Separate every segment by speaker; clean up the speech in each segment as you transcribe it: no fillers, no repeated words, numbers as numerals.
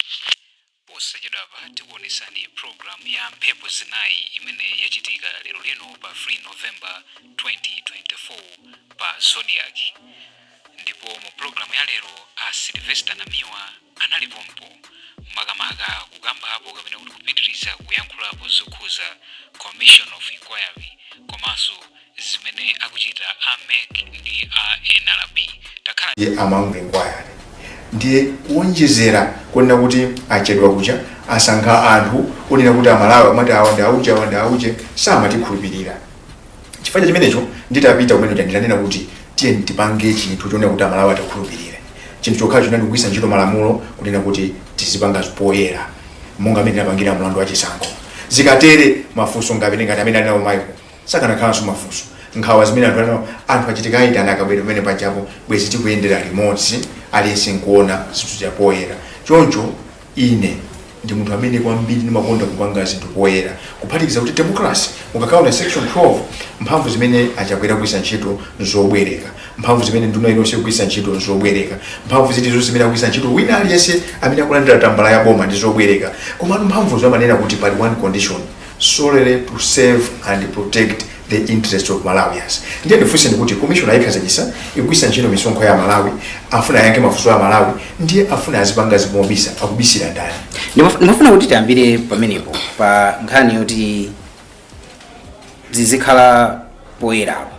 Speaker 1: Posachedwapa tikuonesani program ya Mphepo Zinayi imene yachitika lero lino pa 3 November 2024 pa Zodiak. Ndipo mu program ya lero a Sylvester Namiwa analipompo, makamaka kukambapo kapena kuti kupitiriza kuyankhulapo zokhuza Commission of Inquiry komanso zimene akuchita a MEC ndi a NRB. Takhala
Speaker 2: Ndiye amamva inquiry, ndiye kuonjezera kunena kuti achedwa kucha, asankha anthu onena kuti Amalawi amati awa ndi auje, awa ndi auje, samatikhulupirira. Chifukwa cha chimenecho nditapita kumene kuja ndinanena kuti tiye tipange chinthu chonena kuti Amalawi atakhulupirire. Chinthu chokhacho chinali kugwiritsa ntchito malamulo, kunena kuti tizipanga poyera monga amene tinapangira mlandu wa chisankho. Zikatere mafunso ngapene ngati amene ali nawo Michael sakanakhalanso mafunso. Nkhawa zimene anthu alinawo, anthu achitikayitana akabwera pamene pajapo, bwezi tikuyendera limodzi, aliyense nkuona zinthu zapoyera. Choncho ine ndi munthu amene kwambiri ndimakonda kupanga zinthu poyera, kuphatikiza kuti democracy, mukakaona section 12, mphamvu zimene Achakwera kugwiritsa ntchito nzobwereka, mphamvu zimene nduna iliyonse kugwiritsa ntchito nzobwereka, mphamvu zilizonse zimene akugwiritsa ntchito wina aliyense amene akulandira tambala ya boma ndi zobwereka. Komano mphamvuzo amanena kuti pali one condition: solely to serve and protect the interest of Malawians. Ndiye ndifunse kuti commission ayikhazikitsa, ikugwiritsa ntchito misonkho ya Malawi, afuna ayankhe mafunso a Malawi, ndiye afuna azipanga zimobisa, akubisira ndani?
Speaker 3: Ndimafuna kuti tiyambire pamenepo pa nkhani yoti zizikhala poyerapo.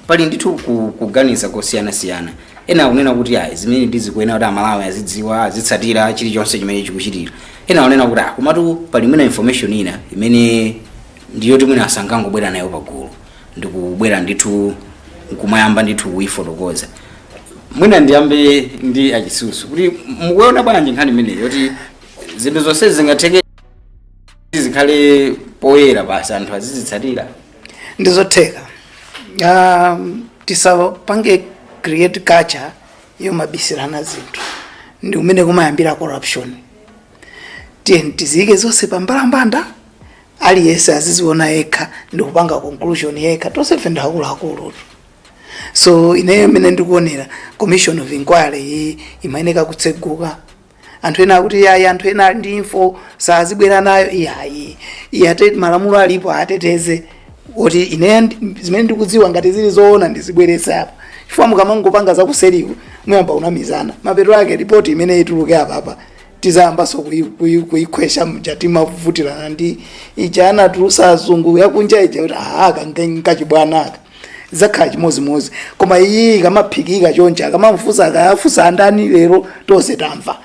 Speaker 3: Pali ndithu kuganiza kosiyanasiyana. Ena akunena kuti ayi, zimene ndizikuyenera kuti Amalawi azidziwa, azitsatira chilichonse chimene chikuchitika. Ena akunena kuti ah, komatu pali mwina information ina imene ndiyoti mwina asangangobwera nayo pagulu ndikubwera ndithu nkumayamba ndithu kuyifotokoza. Mwina ndiyambe ndi Achisusu kuti mukuona bwanji nkhani imeneyi yoti zinthu zonse zingatheke zikhale poyera basi, anthu azizitsatira?
Speaker 4: Ndizotheka. Tisapange create culture yomabisirana zinthu, ndi umene kumayambira corruption. Tiye tiziyike zonse pambalambanda, aliyense aziziona yekha ndi kupanga conclusion yekha. Tonsefe ndi akuluakulu. So ineyo imene ndikuonera, commission of inquiry iyi imayeneka kutseguka. Anthu ena akuti yayi, anthu ena ali ndi info sazibwera nayo. Iyayi, iyate malamulo alipo ateteze kuti ine zimene ndikudziwa ngati zili zoona ndizibweretse apa, chifukwa mukamangopanga zakuseriku muyamba kunamizana. Mapeto ake ripoti imene ituluke apapa tizayambanso kuyikhwesha mja timavutirana ndi ija anatulusa azungu yakunja ija kuti aa, kachibwana aka zakhala chimozimozi. Koma iyi ikamaphikika chonchi, akamamfusa, akayafusa andani lero, tonse tamva.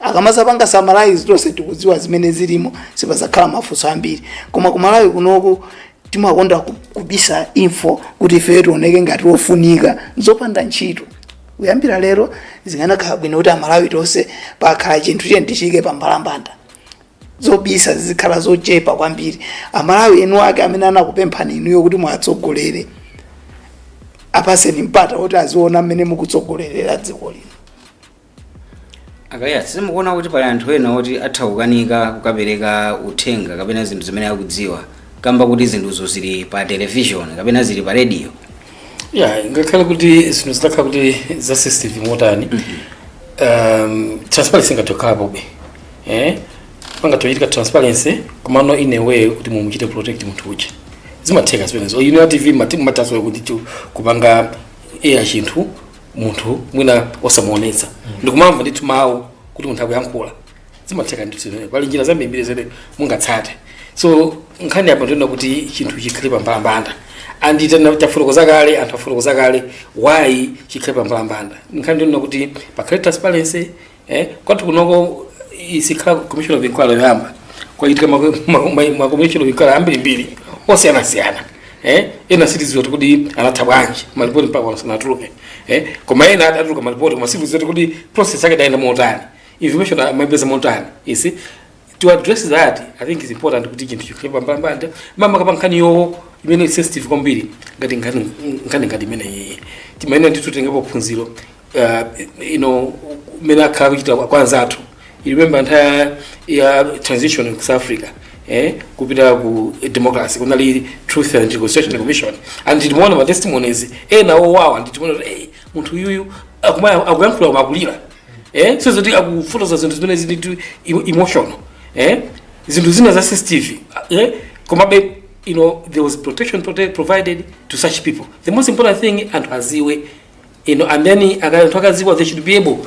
Speaker 4: Akamasapanga summarize, tonse tikudziwa zimene zilimo, sipazakhala mafunso ambiri. Koma kumalawi kunoku timakonda kubisa info kuti ife tioneke ngati ofunika, zopanda ntchito. Kuyambira lero zikanakhala bwino kuti Amalawi tonse pakhala chinthu chiye tichiyike pambalambanda, zobisa zizikhala zochepa kwambiri. Amalawi enu ake amene anakupemphani inuyo kuti mwatsogolere, apaseni mpata woti aziona mmene mukutsogolerera dziko lino.
Speaker 3: Akaya, simukuona kuti pali anthu ena oti atha kukanika kukapereka uthenga kapena zinthu zimene akudziwa kamba kuti zinthuzo zili pa television kapena zili pa radio?
Speaker 5: Ya, ngakhale kuti zinthu zitakhala kuti za sensitive motani, transparency ingathe kukhalapobe. Pangathe kuchitika transparency, komano in a way kuti mumuchite protect munthu uja. Zimatheka zimenezo. Ino ya TV mataso kuti kupanga air chinthu munthu mwina osamuonetsa, ndikumamva ndithu mawu kuti munthu akuyankhula. Zimatheka ndithu zimenezo. Pali njira zambirimbiri zimene mungatsate. So nkhani apa ndiona kuti chinthu chikhale pambalambanda, and tafotokoza kale, anthu afotokoza kale why chikhale pambalambanda. Nkhani ndiona kuti pakhale transparency. Kwathu kunoko isikhala commission of inquiry yoyamba. Kwachitika ma commission of inquiry ambirimbiri osiyanasiyana. Ena sitidziwa kuti anatha bwanji, malipoti mpaka sanatuluke. Koma ena adatuluka malipoti, koma sitidziwa kuti process yake idayenda motani, information amapeza motani. You see, to address that, I think it's important kuti chinthu chikhale pambalambanda, makamaka pa nkhani yo imene sensitive kwambiri ngati nkhani ngati imene iyi. Timayenera ndithu tengepo phunziro imene akhala kuchita kwa anzathu. You remember nthawi ya transition ku South Africa, kupita ku democracy, kunali Truth and Reconciliation Commission, and timaona ma testimonies ena owawa, ndi timaona kuti munthu uyuyu akuyankhula koma akulira. Sizoti akufotoza zinthu zimene zili tu emotional, zinthu zina za sensitive, komabe there was protection provided to such people. The most important thing, anthu aziwe, and then anthu akaziwa, they should be able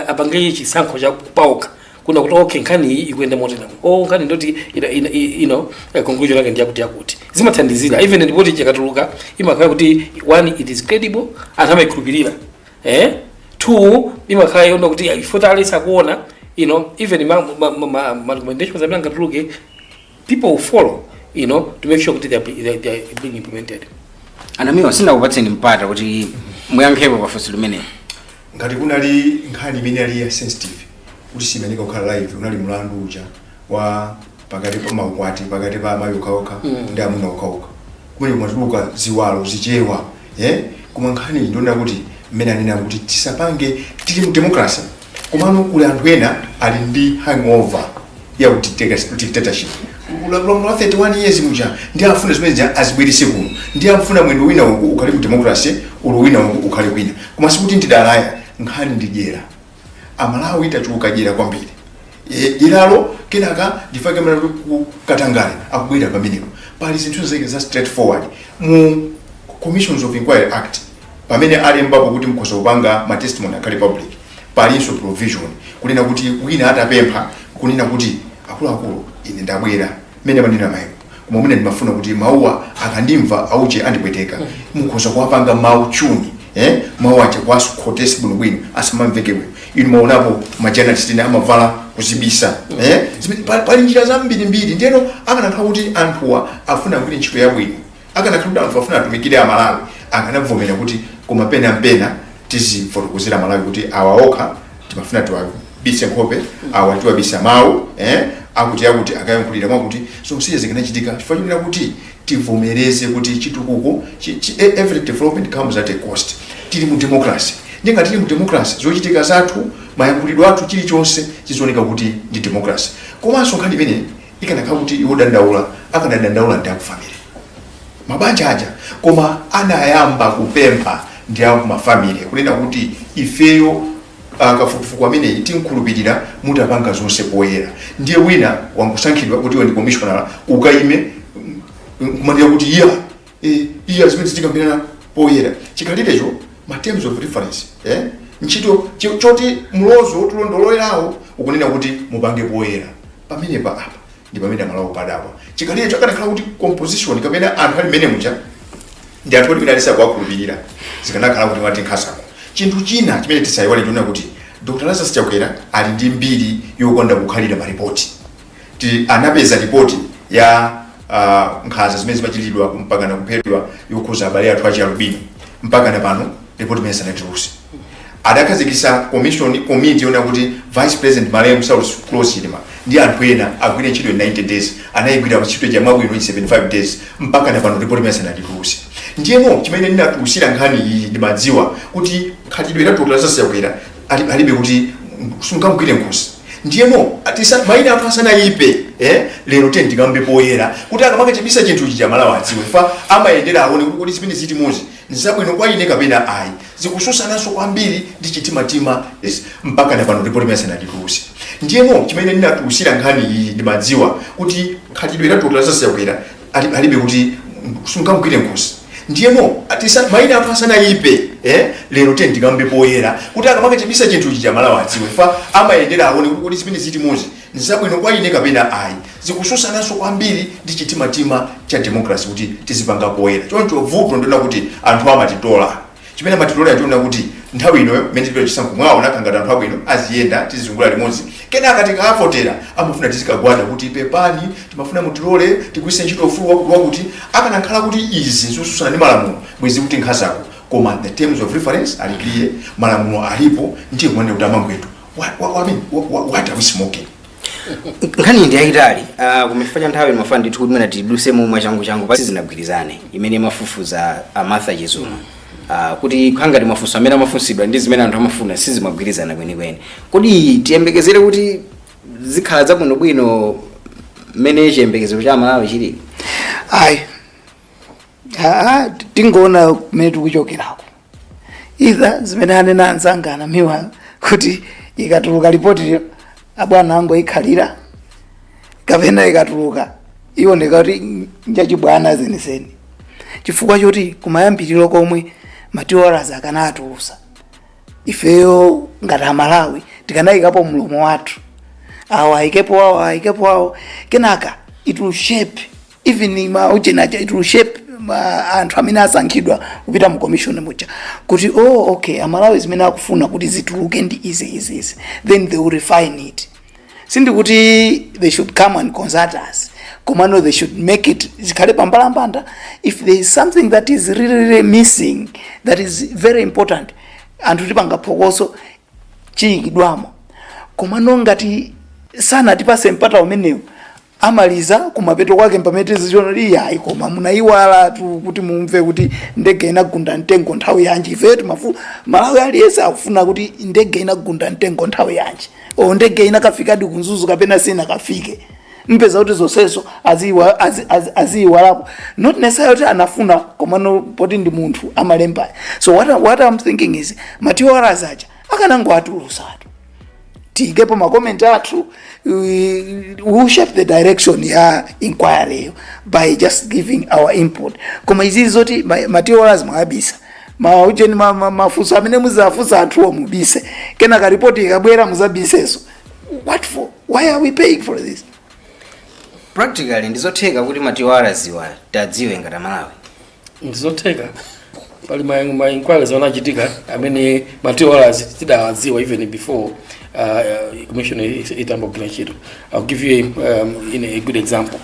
Speaker 5: apange chisankho cha paokha kuna kuti, okay, nkhani iyi ikuyenda motere, oh, nkhani ndoti conclusion yake ndiyakuti yakuti. Zimathandizira even ripoti ikatuluka imakhala kuti, one, it is credible, anthu amayikhulupirira, two, imakhala yona kuti ifota alisa kuona, even ma recommendations amene angatuluke, people will follow to make sure kuti they are being implemented.
Speaker 3: Anamiwa, sinakupatseni mpata kuti muyankhepo pafunso limeneli.
Speaker 2: Ngati kunali nkhani imene ali ya sensitive kuti simayeneka kukhala live, unali mlandu uja wa pakati pa maukwati, pakati pa amayi okhaokha ndi amuna okhaokha, kumene kumatuluka ziwalo zichewa, eh? Koma nkhani iyi ndiona kuti mmene anena kuti tisapange, tili mu democracy, komano kuli anthu ena ali ndi hangover ya dictatorship, ulamuliro wa 31 years muja, ndi afuna zimene zija azibwerese kuno, ndi afuna mwendo wina uku ukhale ku democracy, ulo wina uku ukhale kwina. Koma sikuti ndidalaya, nkhani ndidyera. Amalawi tachuluka dyera kwambiri. Dyeralo kenaka ndifake mna ku katangale akubwera pamenepo. Pali zinthu zake za straightforward mu Commissions of Inquiry Act, pamene alembapo kuti mukhoza kupanga ma testimony akhale public. Palinso provision kunena kuti wina atapempha kunena kuti, "Akuluakulu, ine ndabwera mmene manena maiko, koma mwina ndimafuna kuti mawuwa akandimva auche andipweteka," mukhoza kuwapanga mawu chuni, mawu aja kuwakhotesa bwinobwino asamamveke bwino. Inu maonapo ma journalist ine amavala kuzibisa, eh? Pali njira zambirimbiri. Ndiyeno akanakhala kuti anthuwa afuna kugwira ntchito yabwino, akanakhala kuti anthu afuna atumikire Amalawi, akanavomera kuti koma pena mpena tizifotokozera Malawi kuti awa okha timafuna tiwabise nkhope, awa tiwabisa mawu, akuti akuti akayankhulira mwakuti. Zonse zikanachitika chifukwa chonena kuti tivomereze kuti chitukuko every development comes at a cost. Tili mu democracy. Ndinga tili mu democracy, zochitika zathu, mayankhulidwe athu, chilichonse chizioneka kuti ndi democracy. Komanso nkhani imene ikanakhala kuti iwo dandaula, akanadandaula ndi aku family, mabanja aja, koma anayamba kupempha ndi aku ma family kunena kuti ifeyo kafukufuku ameneyi tinkhulupirira mutapanga zonse poyera. Ndiye wina wangosankhidwa kuti iwe ndi commissioner, ukayime kumanena kuti iya, iya, zimene zitikambirana poyera. Chikhalirecho ma terms of reference, ntchito choti mlozo tulondolerawo ukunena kuti mupange poyera pamenepa. Apa ndi pamene Amalawi padabwa. Chikhalirecho akanakhala kuti composition kapena anthu ali mmene muja ndi anthu oti alisa kuwakhulupirira, zikanakhala kuti mwati nkhasako. Chinthu china chimene tisayiwale ndiona kuti Dr Lazarus Chakwera ali ndi mbiri yokonda kukhalira maripoti. Ti anapeza ripoti ya nkhanza zimene zimachitidwa mpaka na kuphedwa yokhuza abale athu achi albino. Mpaka na pano ripoti imene sanatulutse. Adakhazikitsa commission, committee yona kuti Vice President malemu Saulos Klaus Chilima ndi anthu ena agwire ntchito in 90 days. Anayigwira ntchito chamwabwino in 75 days. Mpaka na pano ripoti imene sanatulutse. Ndiyeno chimene ndinatulutsira nkhani iyi, ndimadziwa kuti khalidwe la Dr Lazarus Chakwera alibe kuti sungamugwire nkhosi. Ndiyeno atisa mayina athu asanayipe, lero tiye tikambe poyera kuti akamakachibisa chinthu chija Malawi adziwe fa amayendera aone kuti kodi zimene ziti muzi nzabwino kwa ine kapena ayi. Zikususananso kwambiri ndi chitimatima. Yes. Mpaka na pano ripoti imene sanatulutse. Ndiyeno chimene ndinatulutsira nkhani iyi, ndimadziwa kuti khalidwe la Dr Lazarus Chakwera alibe kuti sungamugwire nkhosi. Ndiyeno atisa mayina athu asanayipe, lero tiye tikambe poyera kuti akamakachibisa chinthu chija Malawi adziwe fa amayendera aone kuti kodi zimene ziti muzi nzabwino kwa ine kapena ayi. Zikususananso kwambiri ndi chitimatima cha democracy kuti tizipanga poyera. Choncho vuto ndiona kuti anthu amatitola. Chimene amatitola chiona kuti nthawi inoyo mmene tipita chisankho, mwaona kangati anthu abwino aziyenda tizizungula limodzi, kenaka tikavotera amafuna tizikagwada kuti, "Pepani, timafuna mutilole tigwiritse ntchito ufulu wakuti wakuti." Akanakhala kuti izi zosusana ndi malamulo, bwezi kuti nkhazako. Koma the terms of reference ali clear, malamulo alipo. Ndiye kumanena kuti amangwetu, I mean, what are we smoking?
Speaker 3: Nkhani ndi yayitali, koma chifukwa cha nthawi ndimafuna ndithu kuti mwina tiduse momwe changu changu pa sizinagwirizane imene imafufuza a Martha Chizuma, kuti khangati mafunso amene amafunsidwa ndi zimene anthu amafuna sizimagwirizana kwenikweni. Kodi tiyembekezere kuti zikhala zabwinobwino mmene chiyembekezero cha Malawi chili?
Speaker 4: Ayi, tingoona kumene tikuchokerako. Either zimene anena anzanga anamiwa Kuti ikatuluka ripoti, abwana angoikhalira, kapena ikatuluka ioneka kuti njachibwana zenizeni, chifukwa choti kumayambiriro komwe ma TORs akanatulusa, ifeyo ngati Amalawi tikanayikapo mlomo wathu, awo ayikepo awo, ayikepo awo. Kenaka it will shape even ma ujenaja, it will shape ma anthu amene asankhidwa kupita mu commission muja kuti, "Oh, okay, Amalawi zimene akufuna kuti zituluke ndi izi, izi, izi." Then they will refine it. Sindikuti they should come and consult us, komano they should make it zikhale pambalambanda. If there is something that is really, really missing that is very important, anthu tipanga phokoso, chiyikidwamo. Komano ngati sanatipase mpata umenewu, amaliza kumapeto kwake pamene tizichiona kuti iyayi, koma munayiwala tu kuti mumve kuti ndege inagunda mtengo nthawi yanji. Ifeyo timafu Malawi aliyense akufuna kuti ndege inagunda mtengo nthawi yanji, o ndege inakafikadi ku Mzuzu kapena sinakafike. Mpeza kuti zonsezo aziyiwalapo, not necessarily kuti anafuna, komano poti ndi munthu amalemba. So what I'm thinking is ma TORs aja akanango atulusatu, tiyikepo ma comment athu, we will shape the direction ya inquiry yo by just giving our input. Koma izizi zoti ma TORs mwabisa, maujeni, mafunso amene muzafunsa anthuwo mubise, kenaka ripoti ikabwera muzabiseso, what for? Why are we paying for this?
Speaker 3: Practically ndizotheka kuti ma TORs wa tadziwe ngati Amalawi?
Speaker 5: Ndizotheka. Pali ma inquiries amene achitika amene ma TORs tidawadziwa even before commission itambogwira ntchito. I'll give you a good example.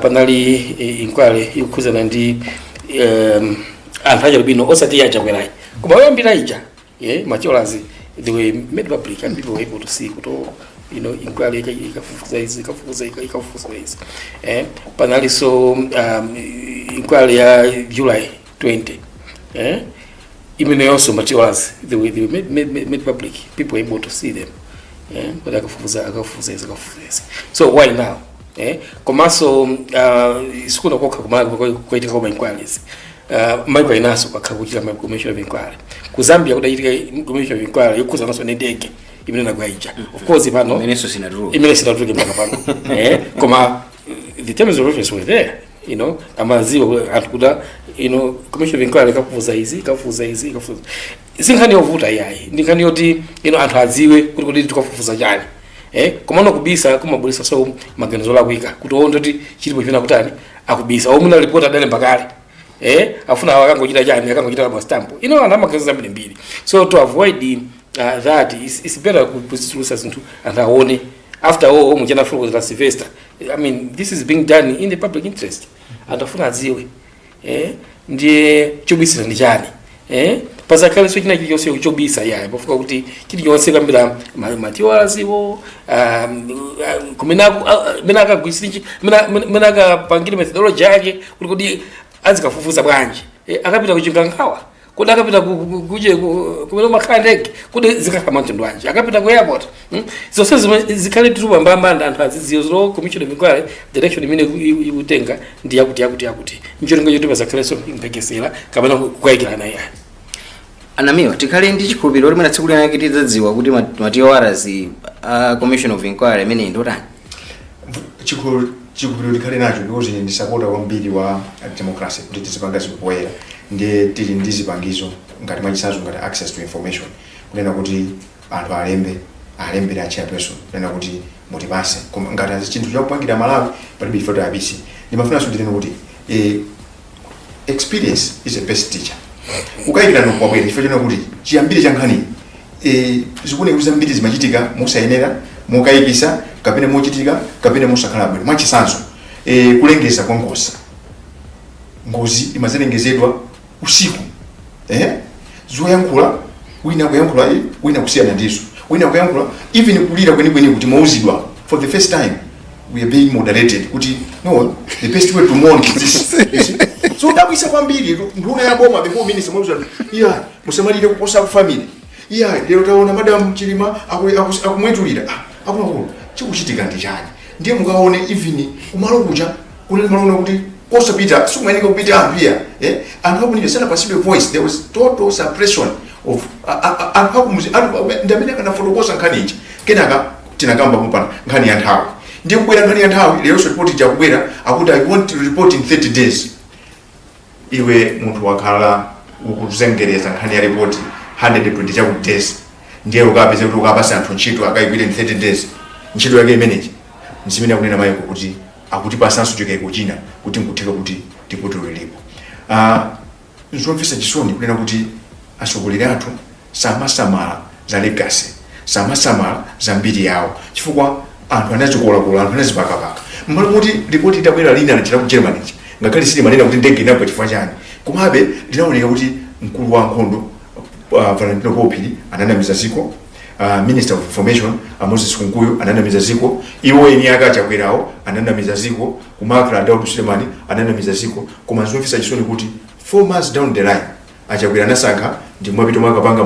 Speaker 5: Panali inquiry yokhuzana ndi anthu achalubino, osati achakwerayi koma oyambira ija. Yeah, ma TORs, they were made public and people were able to see kuti, oh, inquiry ikafufuza izi, ikafufuza, ikafufuza izi. Panalinso inquiry ya July 20, imeneyonso ma TORs, they were made public, people were able to see them, but akafufuza izi, akafufuza izi. So why now? Komanso sikuna kokha kumalawi kwaitika koma inquiries, maiko inaso kwakha kuchita ma commission of inquiry. Ku Zambia kudachitika commission of inquiry yokhuzananso ndi ndege imene inagwa ija. Of course pano
Speaker 3: Imenenso sinatuluka.
Speaker 5: Imene sinatuluke mpaka pano. Koma the terms of reference were there, amaziwa anthu kuti commission of inquiry ikafufuza izi, ikafufuza izi, ikafufuza. Si nkhani yovuta iyayi, ndi nkhani yoti anthu adziwe kuti tikafufuza chani. Komano kubisa kumabweresa so maganizo olakwika kuti o, ndoti chilipo chimene akutani, akubisa, omwe ripoti adalemba kale, afuna awo akangochita chani, akangochita ma stamp. Anthu amaganizo zambirimbiri. So to avoid that, it's better kuzitulusa zinthu anthu aone. After all, muchana la Sylvester, I mean, this is being done in the public interest. Anthu afuna adziwe. Ndiye chobisira ndi chani? Pasakhalenso china chilichonse chobisa yayi, pafuka kuti chilichonse kambira ma TORs wo, kumene mene akagwirisire, mene akapangire methodology yake kuti azikafufuza bwanji, akapita kuchingangawa, kuti akapita kuje kumene umakhala ndege, kuti zikakhala mtundu wanji, akapita ku airport, Zonse zimwe zikhale tulu pambambanda, anthu azidziwa zlo commission of inquiry direction imene ikutenga ndi yakuti, yakuti, yakuti, ncholinga choti pasakhalenso mphekesera kapena kukayikirana yayi.
Speaker 3: Anamiwa, tikhale ndi chikhulupiriro kuti mwina tsiku linake tidzadziwa kuti ma TORs a commission of inquiry imeneyi ndotani?
Speaker 2: Chikhulupiriro tikhale nacho, because ine ndi supporter kwambiri wa democracy, kuti tizipanga zinthu poyera. Ndiye tili ndi zipangizo ngati mwachitsanzo ngati access to information, kunena kuti anthu alembe, alembere a chairperson kunena kuti mutipase. Koma ngati azi chinthu chakupangira Malawi, palibe ife abisi. Ndimafunanso ndinene kuti experience is the best teacher. Kukayikira kwabwera chifukwa chonena kuti chiyambire cha nkhani zikuoneka kuti zambiri zimachitika mosayenera, mokayikisa, kapena mochitika kapena mosakhala bwino. Mwachitsanzo, kulengeza kwa ngozi, ngozi imazalengezedwa usiku, zoyankhula, wina kuyankhula, wina kusiyana ndizo, wina kuyankhula, even kulira kwenikweni kuti mwauzidwa for the first time, we are being moderated kuti no, the best way to mourn is this, you see? So dabwisa kwambiri, nduna ya boma, the whole minister mwauza, iya, musamalire kuposa family, iya, lero taona Madam Chilima akumwetulira. Ah, akuluakulu, chikuchitika ndi chani? Ndiye mukaone even kumalo kuja kunali malo kuti kosapita, sikumayeneka kupita anthu iya, eh? Anthu akunija sanapasidwe voice. There was total suppression Of anthu akumuzi, anthu ndi amene akanafotokoza nkhani iji. Kenaka tinakamba popano nkhani ya nthawi, ndiye kubwera nkhani ya nthawi leronso, ripoti jakubwera akuti, "I want to report in 30 days." Iwe munthu wakhala ukuzengereza nkhani ya ripoti 120 chaku days, ndiye ukapeze kuti ukapasa anthu ntchito akayigwire in 30 days, ntchito yake imeneyi? Nzimene akunena mayiko kuti akutipasanso chikayiko china kuti nkutheka kuti ripoti lilipo. Nzomvetsa chisoni kunena kuti atsogoleri athu samasamala za legacy, samasamala za mbiri yawo, chifukwa anthu anazikolakola, anthu anazipakapaka. Mmalo moti ripoti itabwera lina lachita ku Germany, ngakhale silimanena kuti ndege inagwa chifukwa chani, komabe linaoneka kuti mkulu wa nkhondo Valentino Paul Phiri ananamiza ziko, Minister of Information Moses Kunkuyu ananamiza ziko, iwo eni ake achakwerawo ananamiza ziko, kumakra Daud Suleiman ananamiza ziko. Koma nzomvetsa chisoni kuti 4 months down the line achakwera anasankha ndi mwapita mwakapanga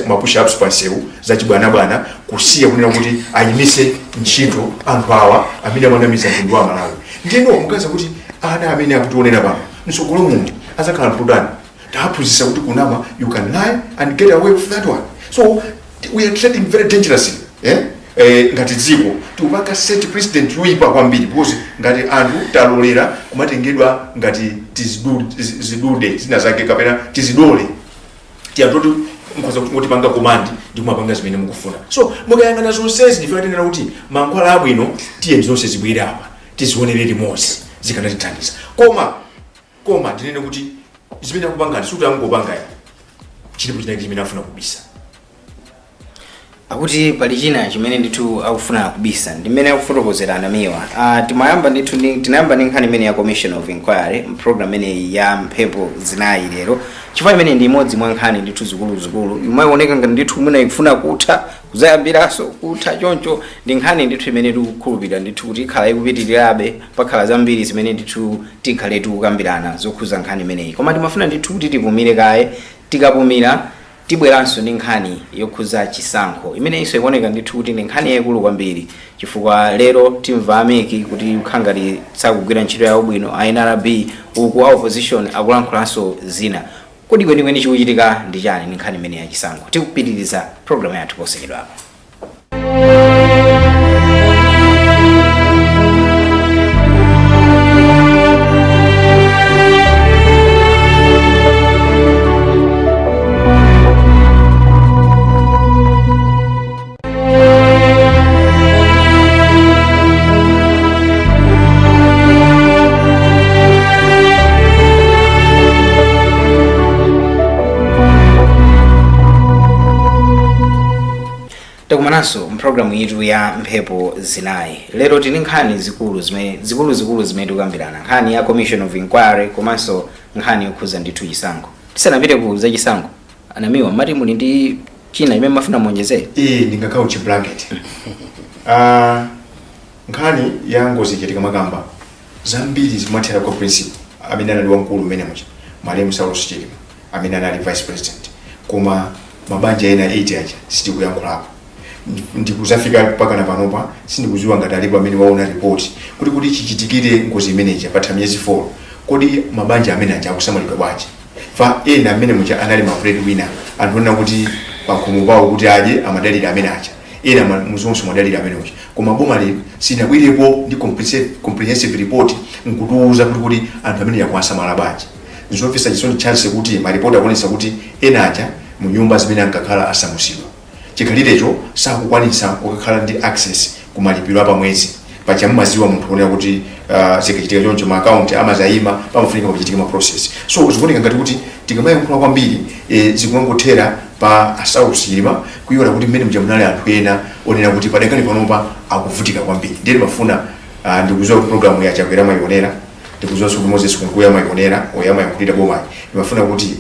Speaker 2: ma push ups pansewu zachibwanabwana, kusiya kunena kuti ayimise ntchito anthu awa amene amanamiza mtundu wa Malawi. Ndiyeno mukaza kuti ana amene akutionera pano mtsogolo muno azakhala mtudani? Taphunzitsa kuti kunama, you can lie and get away with that one. So we are treading very dangerously, eh? Ngati dziko tikupanga set precedent yoyipa kwambiri, because ngati anthu talolera kumatengedwa ngati zidude zina zake kapena tizidole tiyatoti nkhoza kuti panga command ndi kumapanga zimene mukufuna. So mukayang'ana zonsezi, ndife tinena kuti mankhwala abwino, tiye zonse zibwere apa tizionere limodzi, zikanatithandiza. Koma ndinene kuti zimene akupangani sikuti angopanga, chilipo chinake chimene afuna kubisa.
Speaker 3: Akuti pali china chimene ndithu akufuna kubisa, ndi mmene akufotokozera anamiwa. Timayamba ndithu tinayamba ndi nkhani imene ya commission of inquiry program imeneyi ya Mphepo Zinayi lero, chifukwa imene ndi imodzi mwa nkhani ndithu zikuluzikulu imaoneka ngati ndithu mwina ikufuna kutha, kuzayambiranso kutha choncho. Ndi nkhani ndithu imene tikukhulupirira ndithu kuti ikhala ikupitirirabe, pakhala zambiri zimene ndithu tikhale tikukambirana zokhuza nkhani imeneyi. Koma timafuna ndithu kuti tipumire kaye. Tikapumira tibweranso ndi nkhani yokhuza chisankho, imeneyinso ikuoneka ndithu kuti ndi nkhani yayikulu kwambiri, chifukwa lero timva a MEC kuti kukhala ngati sakugwira ntchito yawo bwino, a NRB uku, a opposition akulankhulanso zina. Kodi kwenikweni chikuchitika ndi chani ndi nkhani imene ya chisankho? Tikupitiriza programu yathu posachedwapa. Takumananso mpulogalamu yathu ya Mphepo Zinayi. Lero tili nkhani zikulu zimene zikuluzikulu zimene tikukambirana, nkhani ya commission of inquiry komanso nkhani yokhuza ndithu chisankho. Tisanapite ku za chisankho, anamiwa, mati muli ndi china chimene mafuna muonjezere?
Speaker 2: Iyi ndingakhawo chi blanket. Nkhani ya ngozi ichitika, makamba zambiri zimathera kwa principal amene anali wamkulu mmene muja, malemu Saulos Chilima amene anali vice president. Koma mabanja ena 8 aja sitikuyankhulapo. Ndikuzafika mpaka na panopa sindikudziwa ngati alipo amene waona report kuti chichitikire ngozi imeneyi patha miyezi 4, kodi mabanja amene aja akusamalidwa bwanji? Fa ena amene muja anali ma breadwinner, anthu onena kuti pakhomo pawo kuti adye amadalira amene aja, ena muzonso madalira amene uja. Koma boma lero sinabwerepo ndi comprehensive report nkutiuza kuti anthu amene yakuwasamala bwanji. Nzomvetsa chisoni chance kuti maripoti akuonetsa kuti ena aja mu nyumba zimene ankakhala asamusidwa, chikhalirecho sakukwanitsa kukakhala ndi access ku malipiro apamwezi. Paja mumaziwa munthu onera kuti zikachitika choncho ma account amazayima, pamafunika pachitika ma process. So zikuoneka ngati kuti tikamayankhula kwambiri zikumangothera pa Asaulos Chilima, kuiwala kuti mmene muja munali anthu ena onena kuti padakali panopa akuvutika kwambiri. Ndiye timafuna, ndikuziwa kuti program ya Chakwera amayionera, ndikuziwanso kuti Moses Kunkuyu amayionera, oyo amayankhulira bomayi. Ndimafuna kuti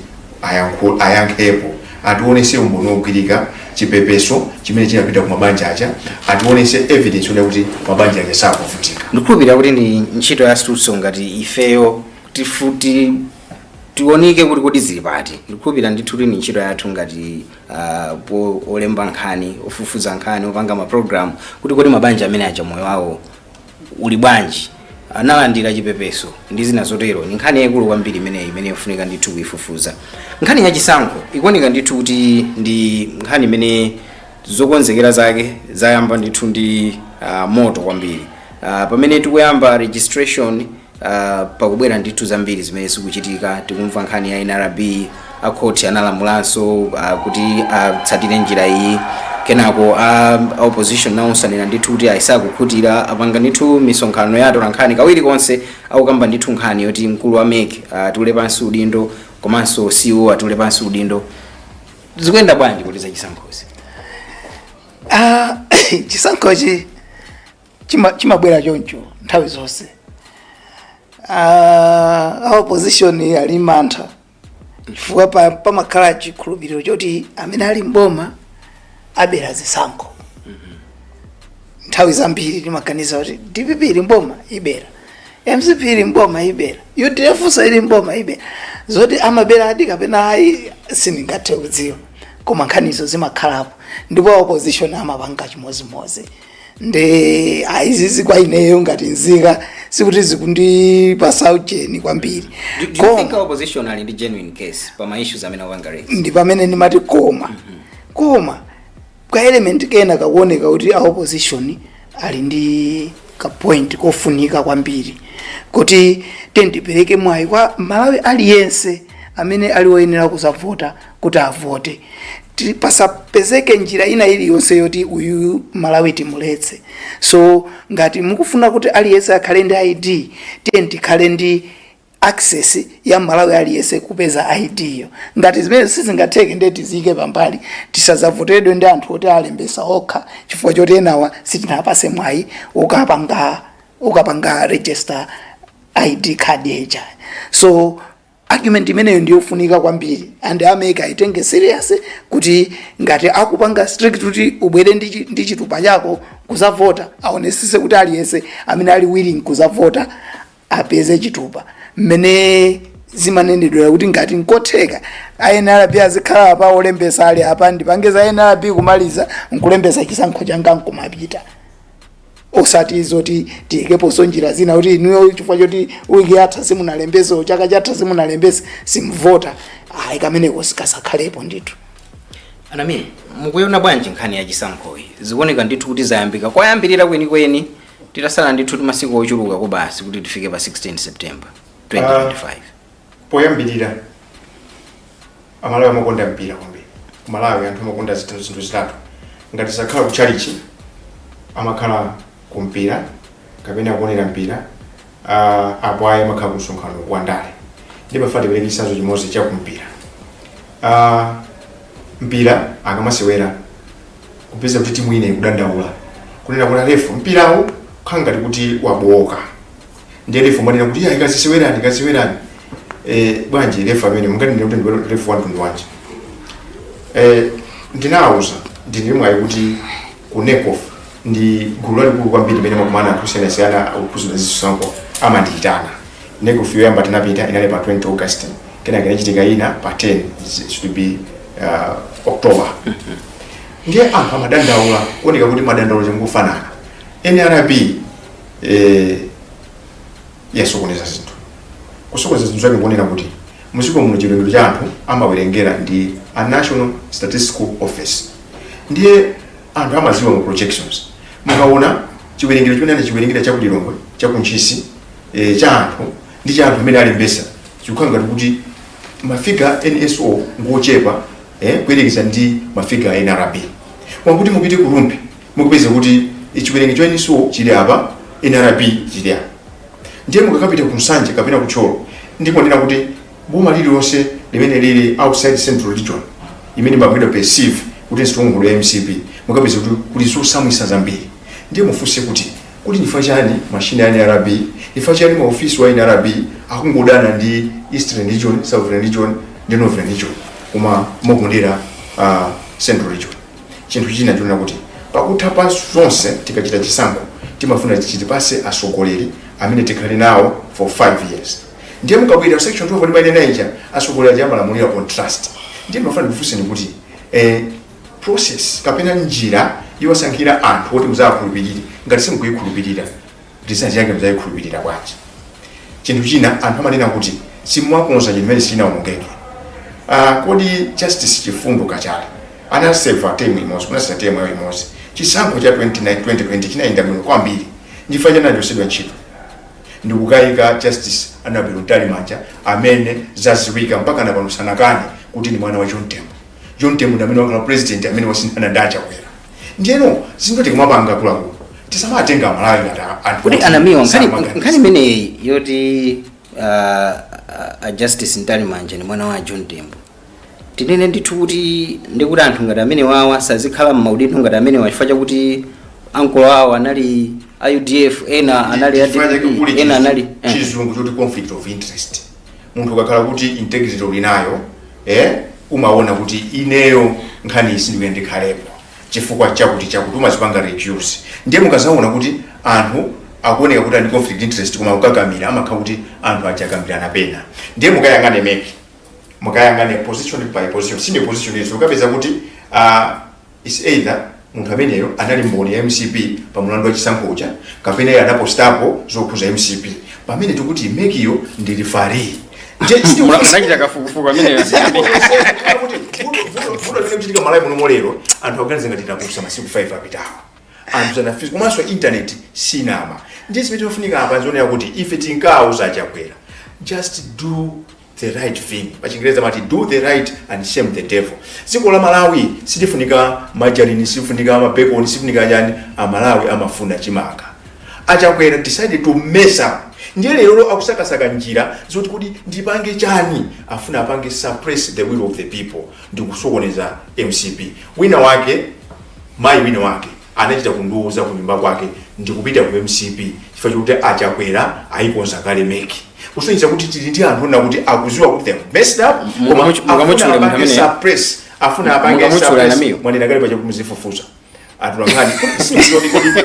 Speaker 2: ayankhepo, ationese umboni wogwirika, chipepeso chimene chinapita ku mabanja aja, ationese evidence yonena kuti mabanja aja sakuvutika.
Speaker 3: Ndikukhulupirira kuti ndi ntchito ya studso ngati ifeyo tifuti tionike kuti kodi zili pati. Ndikukhulupirira ndithu kuti ndi ntchito yathu ngati olemba nkhani, ofufuza nkhani, opanga ma program, kuti kodi mabanja amene aja moyo wawo uli bwanji. Analandira chipepeso ndi zina zotero. Ni nkhani yayikulu kwambiri imeneyi imene ifunika ndithu kuifufuza. Nkhani yachisankho ikuoneka ndithu kuti ndi nkhani imene zokonzekera zake zayamba ndithu ndi moto kwambiri. Pamene tikuyamba registration, pakubwera ndithu zambiri zimene zikuchitika. Tikumva nkhani ya NRB, akhoti analamulanso kuti atsatire njira iyi. Kenako opposition nawonso anena ndithu kuti ayisakukhutira, apanga ndithu misonkhano ya atolankhani kawiri konse, akukamba ndithu nkhani yoti mkulu wa MEC atule pansi udindo, komanso CEO atule pansi udindo. Zikuyenda bwanji kuti zachisankhozi?
Speaker 4: Ah, chisankhochi chimabwera choncho nthawi zonse. Ah, opposition ali mantha chifukwa pamakhala chikhulupiriro choti amene ali mboma abera zisankho. Nthawi zambiri timaganiza kuti DPP ili mboma ibera, MCP ili mboma ibera, UDF so ili mboma ibera. Zoti amabera adi kapena ayi, sindingathe kudziwa, koma nkhanizo zimakhalapo ndipo opposition amapanga chimozimozi. Ndi aizizi kwa ineyo ngati nzika sikuti zikundipasa ucheni kwambiri.
Speaker 3: Do you think opposition ali ndi genuine case pa ma issues amene akupanga raise?
Speaker 4: Ndi pamene ndimati koma ka element kena kakuoneka kuti a opposition ali ndi ka point kofunika kwambiri, kuti tendipereke mwayi kwa Malawi aliyense amene ali woyenera kuzavota kuti avote. Pasapezeke njira ina iliyonse yoti uyu Malawi timuletse. So ngati mukufuna kuti aliyense akhale ndi ID, tiye tikhale ndi access ya Malawi aliyense kupeza ID yo. Ngati zimene sizingatheke, ndiye tiziyike pambali, tisazavotedwe ndi anthu oti alembesa okha chifukwa choti enawa sitinapase mwayi ukapanga register ID card ija. So argument imeneyo ndiyofunika kwambiri and a MEC aitenge serious, kuti ngati akupanga strict kuti ubwere ndi chitupa chako kuzavota, aonesese kuti aliyense amene ali willing kuzavota apeze chitupa. Mmene zimanenedwera kuti ngati nkotheka NRB azikhala apa, olembesa ali apa, ndipange za NRB, kumaliza nkulembesa chisankho changa nkumapita, osati zoti tiyikeponso njira zina kuti inuyo chifukwa choti wiki yatha simunalembese, chaka chatha simunalembese, simvota. Ayi, kameneko sikasakhalepo ndithu.
Speaker 3: Anami, mukuiona bwanji nkhani ya chisankhoyi? Zikuoneka ndithu kuti zayambika kwayambirira kwenikweni, titasala ndithu masiku ochuluka kubasi kuti tifike pa 16 September 2025.
Speaker 2: Poyambirira, Amalawi amakonda mpira kwambiri. Kumalawi anthu amakonda zinthu zitatu. Ngati sakhala kutchalichi, amakhala kumpira kapena kuonera mpira, apo ayi amakhala ku msonkhano wa ndale. Ndimafuna tipereke chitsanzo chimodzi cha kumpira. Mpira akamasewera, kupeza kuti timu ina ikudandaula kunena kuti ref, mpirawu khala ngati kuti wabowoka. Ndiye ref manena kuti iya, ikazisewerani, ikazisewerani. Bwanji ref amene munganene kuti ndi ref wa mtundu wanji? Ndinawuza ndili mwayi kuti ku NECOF ndi gulu lalikulu kwambiri limene makumana anthu osiyanasiyana akuphunzira zisankho, amandiyitana. NECOF yoyamba tinapita inali pa 20 August, kenaka inachitika ina pa 10, it should be October. Ndiye anthu amadandaula, kuoneka kuti madandaulo changofanana. NRB yasokoneza zinthu. Kusokoneza zinthu zake nkuonera kuti mdziko muno chiwerengero cha anthu amawerengera ndi a National Statistical Office. Ndiye anthu amaziwa mu projections, mukaona chiwerengero chimene anachiwerengera cha kuLilongwe, cha kuNtchisi, cha anthu ndi cha anthu amene alembesa, chikukhala ngati kuti ma figure NSO ngochepa kuyerekeza ndi ma figure a NRB. Koma kuti mupite ku Rumphi, mukupeza kuti chiwerengero cha NSO chili apa, NRB chili apa. Ndiye mukakapita ku Nsanje kapena ku Thyolo, ndikunena kuti boma lililonse limene lili outside Central Region imene imapangidwa perceive kuti stronghold ya MCP, mukapeza kuti kuli zosamwisa zambiri. Ndiye mufunse kuti chifukwa chani mashini a NRB, chifukwa chani maofisi wa NRB akungodana ndi Eastern Region, Southern Region ndi Northern Region, koma mokondera Central Region? Chinthu china chonena kuti pakutha pa zonse, tikachita chisankho timafuna chitipase atsogoleri amene tikhale nawo for 5 years. Ndiye mukabwera section 12 ndi ija, atsogoleri aja amalamulira on trust. Ndiye mafuna ndikufunseni kuti process kapena njira yowasankhira anthu oti muzawakhulupirire, ngati simukuyikhulupirira, Result yake mudzayikhulupirira bwanji? Chinthu china, anthu amanena kuti simuwakonza chinthu chimene sichinawonongeke. Kodi Justice Chifundo Kachale anaseva term imodzi, kunaseva term yawo imodzi? Chisankho cha 29 2020 chinayenda bwino kwambiri. Ndifa chanachotsedwa ntchito ndikukayika Justice Annabel Mtalimanja, amene zaziwika mpaka napano sanakane kuti ndi mwana wa John Tembo. John Tembo ndi amene wakhala president amene wasinthana ndi Achakwera. Ndiyeno zinthu tikamapanga, akuluakulu, tisamatenga Amalawi ngati anthu
Speaker 3: Kuti
Speaker 2: oti
Speaker 3: anamiwa nkhani
Speaker 2: samaganiza.
Speaker 3: Nkhani imeneyi yoti a Justice Mtalimanja ni mwana wa John Tembo, tinene ndithu kuti ndikuti anthu ngati amene wawa sazikhala m'maudindo ngati amene, chifukwa chakuti ankolo awo anali a UDF, ena anali a
Speaker 2: Chifukwa chake
Speaker 3: DPP,
Speaker 2: kuli
Speaker 3: ena anali
Speaker 2: chizungu choti conflict of interest. Munthu ukakhala kuti integrity uli nayo, umaona kuti ineyo nkhani iyi sindikuye ndikhalepo chifukwa chakuti chakuti, umazipanga reduce. Ndiye mukazaona kuti anthu akuoneka kuti ali conflict interest koma kukakamira, amakhala kuti anthu ajakambirana pena. Ndiye mukayang'ane MEC, mukayang'ane position by position, senior position izo, ukapeza kuti is either munthu ameneyo anali mboni ya MCP pa mulandu wa chisankho uja, kapena iye anapostapo zokhuza MCP, pamene tikuti MEC yo ndi referee.
Speaker 3: Munachita kafukufuku ameneyo?
Speaker 2: Vuto limene kuchitika Malawi muno molero, anthu akuganiza ngati takusa masiku 5 apitawo, anthu sanafika, komanso internet sinama. Ndiye zimene tinofunika apa nzionera kuti ife tinkauza Chakwera, just do the right thing. Pa Chingereza amati, "Do the right and shame the devil." Dziko la Malawi silifunika margarine, silifunika mabacon, silifunika chani. Amalawi amafuna chimanga. Achakwera decided to mess up. Ndiye lero akusakasaka njira zoti kuti ndipange chani, afuna apange suppress the will of the people ndikusokoneza MCP. Wina wake, mayi wina wake anachita kundiuza kunyumba kwake, ndikupita ku MCP chifukwa chokuti Achakwera ayikonza kale MEC, kusonyeza kuti tili ndi anthu ona kuti akuziwa kuti they have messed up, koma
Speaker 3: Mukamutchule
Speaker 2: afuna
Speaker 3: munthu
Speaker 2: apange
Speaker 3: ameneyo.
Speaker 2: suppress, afuna apange
Speaker 3: Mukamutchule
Speaker 2: suppress.
Speaker 3: anamiyo.
Speaker 2: Mwanena kale pacha muzifufuza atulankhani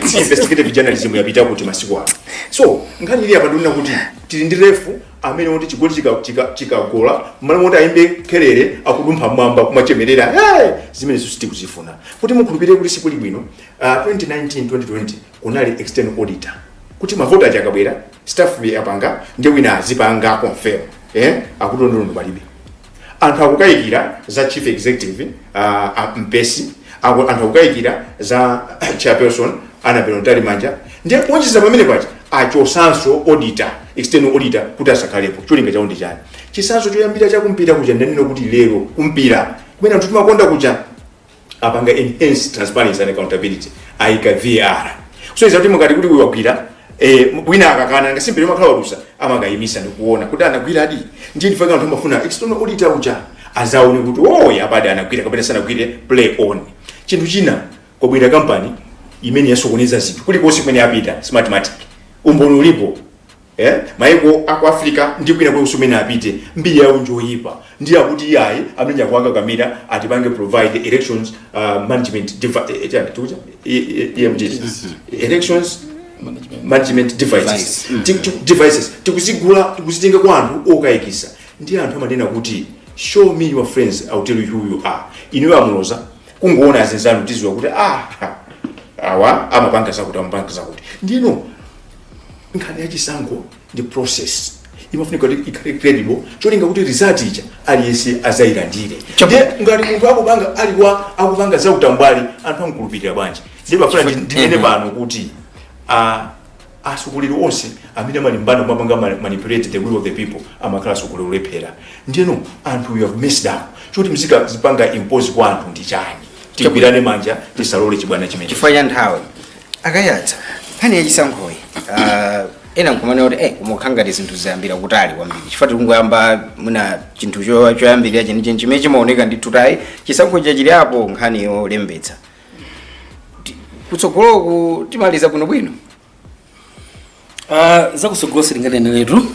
Speaker 2: kuti investigative journalism yapita kuti masiku ano. So nkhani ili apa, ndionena kuti tili ndi ref amene woti chigoli chikagola, mmalo moti ayimbe kelele, akudumpha mwamba kumachemerera. Hey! Zimene sitikuzifuna. Kuti mukhulupirire kuti sikuli bwino, 2019 2020 kunali external auditor, kuti mavoti aja akabwera, staff yapanga, ndiye wina azipanga confirm, akuti ndondo palibe. Anthu akukayikira za chief executive Mpesi, anthu akukayikira za chairperson Annabel Mtalimanja. Ndiye kuonjeza pamene paja, achosanso auditor, external auditor, kuti asakhalepo. Cholinga chawo ndi chani? Chisanzo choyambira chakumpira kuja, ndanena kuti lero kumpira kumene anthu timakonda kuja, apanga enhance transparency and accountability, ayika VAR. So iza kuti mukati kuti wagwira, wina akakana ngasimpire makhala wadusa, amakayimisa ndikuona kuti anagwira adi. Ndiye ndifaka anthu amafuna external auditor uja azaone kuti, oh, apadi anagwira kapena sanagwire, play on. Chinthu china, kwabwera kampani imene yasokoneza zinthu kulikonse kumene apita, Smartmatic. Umboni ulipo, Maiko aku Africa ndi kwina kulikonse kumene apite, mbiri yawo njoyipa. Ndiye akuti iyayi, amene akuwakakamira atipange provide elections management chani, tikucha EMDs, elections management devices.
Speaker 3: Device.
Speaker 2: Devices tikuzigula, tikuzitenga kwa anthu okayikisa. Ndiye anthu amanena kuti, "Show me your friends, I'll tell you who you are." Inuyo amuloza kungoona azinzanu, tiziwa kuti, ah, awa amapanga zakuti, amapanga zakuti. Ndino nkhani yachisankho ndi process, imafunika kuti ikhale credible, cholinga kuti result ija aliyense azayilandire. Ndiye ngati munthu akupanga aliwa akupanga zautambwali, anthu amkhulupirira bwanji? Ndiye pafuna ndinene pano kuti atsogoleri onse amene amalimbana kumapanga manipulate the will of the people amakhala atsogoleri olephera. Ndiyeno anthu, you have messed up. Choti mzika zipanga impose kwa anthu ndi chani? Tigwirane manja, tisalole chibwana chimene.
Speaker 3: Chifukwa cha nthawi, akayatsa nkhani yachisankhoyi, ena nkumanena kuti kumukhala ngati zinthu zayambira kutali kwambiri, chifukwa tikungoyamba mwina chinthu choyambirira chenicheni chimene chimaoneka ndithu tayi chisankho chachili apo, nkhani yolembetsa. Kutsogoloku timaliza bwinobwino?
Speaker 5: Zakutsogolo sitinganeneretu,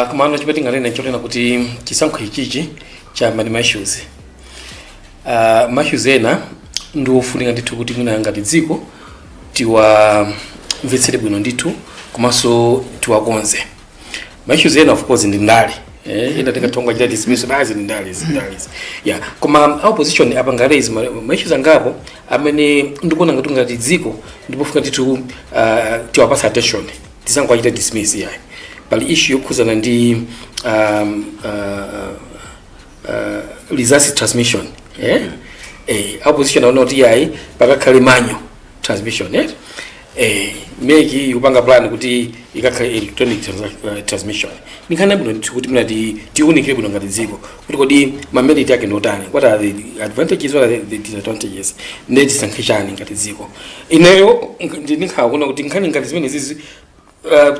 Speaker 5: komano chimene tinganene chonena kuti chisankho ichichi chayamba ndi ma issues. Ma issues ena ndi ofunika ndithu kuti mwina ngati dziko tiwamvetsere bwino ndithu komanso tiwakonze. Ma issues ena, of course, ndi ndale. Ina tingatonga chita dismiss bazi ndale ndale, yeah. Koma opposition apanga raise ma issues angapo amene ndikuona ngati dziko ndipofika ndithu tiwapasa attention, tisangowachita dismiss yayi. Pali issue yokhuzana ndi results transmission, eh? Opposition aona kuti yayi, pakakhale manual transmission, eh? MEC ikupanga plan kuti ikakhale electronic transmission. Ninkhani bwino ndithu kuti muna tiunikire bwino ngati dziko kuti kodi ma merit ake ndotani, what are the advantages, what are the disadvantages, ndiye tisankhe chani ngati dziko. Ineyo ndinikhala kuona kuti nkhani ngati zimene zizi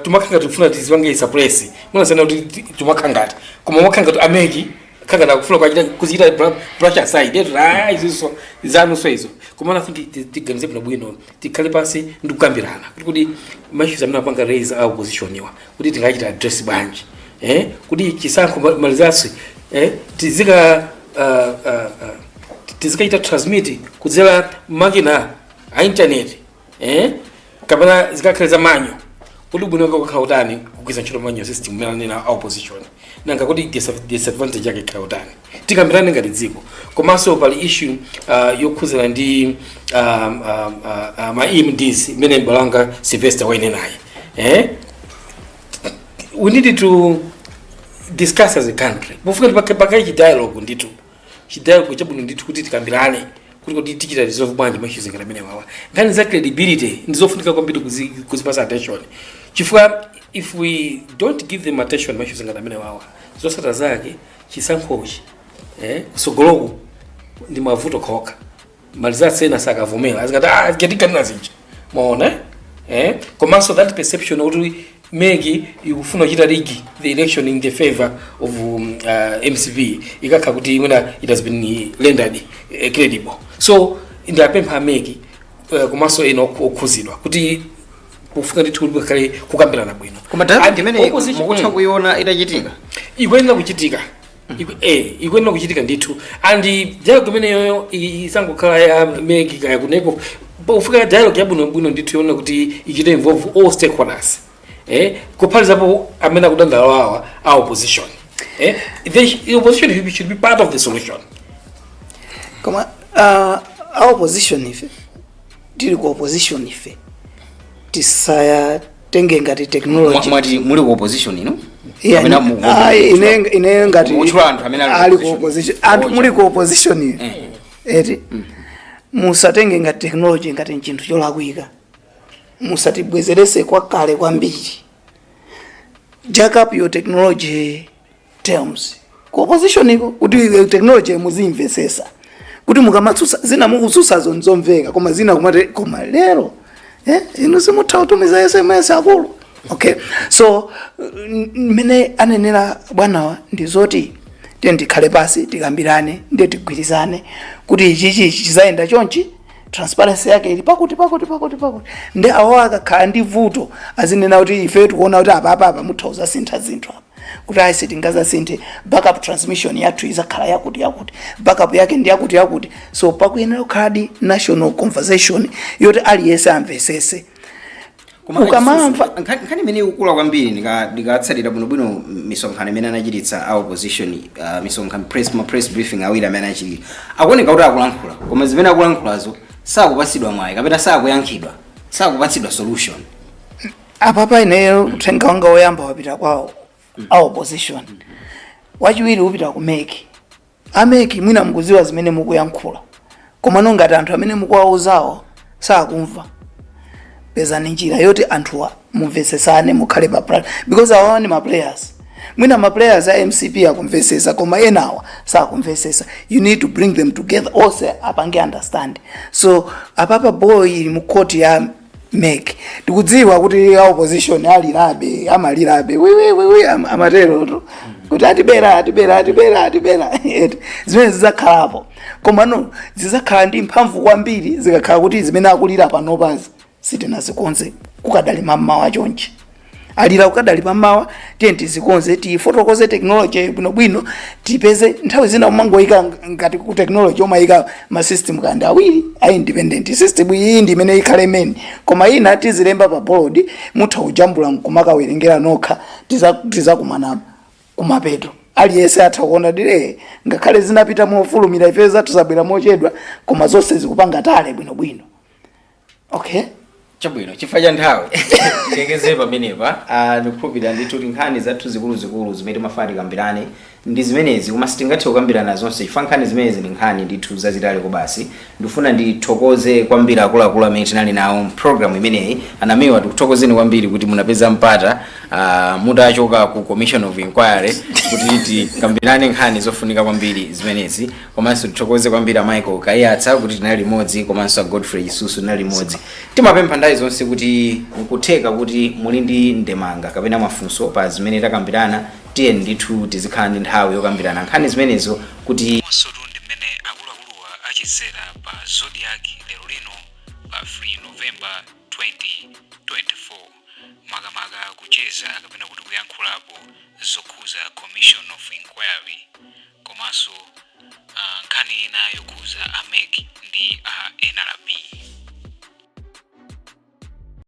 Speaker 5: tumakhala ngati tifuna tizipange suppress, munasena kuti tumakhala ngati, koma makhala ngati a MEC khanga nakufuna kwachita kuzichita brush aside etu, ah, izinso zanunso izo. Koma I think tiganize bwino bwino, tikhale pansi ndi kukambirana kuti ma issues amene apanga raise a opposition iwa kuti tingachita address bwanji, kuti chisankho ma results tizika tizikachita transmit kudzera makina a internet, kapena zikakhale za manual, kuti bwino kukhala utani kugwiza ntchito manual system imene anena a opposition, nanga kuti disadvantage yake ikhala utani? Tikambirane ngati dziko. Komanso pali issue yokhuzana ndi ma EMDs imene mbalanga Sylvester wayinenayi, We need to discuss as a country pofika pakai chi dialogue ndithu, chi dialogue chabwino ndithu, kuti tikambirane kuti tichita resolve bwanji ma issues ngati amene wawa. Nkhani za credibility ndizofunika kwambiri kuzipasa attention, chifukwa if we don't give them attention, ma issues ngati amene wawa, zotsatira zake chisankhochi kusogoloku ndi mavuto khokha. Ma results ena sakavomera, azikati, "Ah, tikanena zija maona, eh? Komanso that perception kuti MEC ikufuna kuchita rig the election in the favor of MCP ikakha kuti mwina it has been rendered credible. So ndapempha MEC komanso ena okhuzidwa kuti kufika ndithu kuti pakhale kukambirana bwino.
Speaker 3: Koma dialogue
Speaker 5: And
Speaker 3: imene
Speaker 5: opposition
Speaker 3: mukutha kuiona itachitika?
Speaker 5: Ikuyenera kuchitika. Ikuyenera kuchitika ndithu, and dialogue imeneyoyo isangokhala ya MEC kaya kuneko. Pofika dialogue yabwinobwino ndithu yoona kuti ichite involve all stakeholders, kuphatikizapo amene akudandaula awa a opposition. The opposition should be part of the solution.
Speaker 4: Koma a opposition, ife tili ku opposition, ife tisayatenge ngati technology.
Speaker 3: Mwati muli ku opposition ino?
Speaker 4: Yeah,
Speaker 3: Kapena
Speaker 4: ah, ine ngati
Speaker 3: mukutchula anthu amene
Speaker 4: ali ku opposition, anthu muli ku opposition ino, eti, musatenge ngati technology ngati nchinthu cholakwika, musatibwezerese kwa kale kwambiri. Jack up your technology terms ku opposition iko, kuti technology muzimvesesa, kuti mukamatsutsa zina mukutsutsazo nzomveka, koma zina kumati, "Koma lero inu simutha kutumiza SMS, akulu." Okay, so mmene anenera bwanawa ndi zoti tiye tikhale pasi, tikambirane, ndiye tigwirizane kuti ichichi chizayenda chonchi, transparency yake ili pakuti pakuti pakuti pakuti. Ndi awo akakhala ndi vuto azinena kuti ife tikuona kuti apa apa apa mutha kuzasintha zinthu apa, kuti ayi, sitingazasinthe, backup transmission yathu izakhala yakuti yakuti, backup yake ndi yakuti yakuti. So pakuyenera kukhala national conversation yoti aliyense amvesese.
Speaker 3: Koma
Speaker 4: Ukamamva
Speaker 3: nkhani imene ikukula kwambiri, ndikatsatira bwinobwino misonkhano imene anachititsa a opposition, misonkhano, ma press briefing awiri amene anachitira, akuoneka kuti akulankhula, koma zimene akulankhulazo sakupasidwa mwayi kapena sakuyankhidwa, sakupatsidwa solution.
Speaker 4: Apapa ineyo uthenga wanga woyamba wapita kwawo a opposition, wachiwiri upita ku MEC. A MEC, mwina mukuziwa zimene mukuyankhula, koma ngati anthu amene mukuwauzawo sakumva, pezani njira yoti anthuwa mumvesesane, mukhale pa plan, because awawa ndi ma players. Mwina ma players a MCP akumvesesa, koma enawa sakumvesesa. You need to bring them together, onse apange understand. So apapa ball ili mu court ya MEC. Tikudziwa kuti a opposition alirabe, amalirabe wiwiwiwi, amaterotu kuti atibera, atibera, atibera, atibera. Zimene zizakhalapo, koma no, zizakhala ndi mphamvu kwambiri zikakhala kuti zimene akulira panopazi sitinazikonze kukadali mammawa. Chonchi alira kukadali pammawa, tiye tizikonze, tifotokoze technology bwinobwino, tipeze nthawi zina umangoyika ngati ku technology umayika ma system kandi awiri a independent system. Iyi ndi imene ikhale main, koma ina tizilemba pa board, mutha kujambula nkumakawerengera nokha, tizakumanamo. Kumapeto aliyense atha kuona dire, ngakhale zinapita mofulumira, ife zathu zabwera mochedwa, koma zonse zikupanga tally bwinobwino, okay.
Speaker 3: Chabwino, chifukwa cha nthawi tilekeze pamenepa. Ndikukhulupirira ndithu kuti nkhani zathu zikuluzikulu zimene timafuna tikambirane ndi zimenezi, koma sitingathe kukambirana zonse chifukwa nkhani zimenezi ndi nkhani ndithu zazitali basi. Ndifuna ndithokoze kwambiri akuluakulu amene tinali nawo mpulogalamu imeneyi. Anamiwa, tikuthokozeni kwambiri kuti munapeza mpata mutachoka ku Commission of Inquiry kuti tikambirane nkhani zofunika kwambiri zimenezi. Komanso tithokoze kwambiri a Michael Kaiyatsa kuti tinali limodzi, komanso a Godfrey Chisusu tinali limodzi. Timapempha nthawi zonse kuti nkutheka kuti muli ndi ndemanga kapena mafunso pa zimene takambirana, tiye ndithu tizikhala ndi nthawi yokambirana nkhani zimenezo kuti
Speaker 1: Komanso ndi mmene akuluakuluwa achezera pa Zodiak lero lino pa 3 November 2024, makamaka kucheza kapena kuti kuyankhulapo zokhuza Commission of Inquiry, komanso nkhani ina.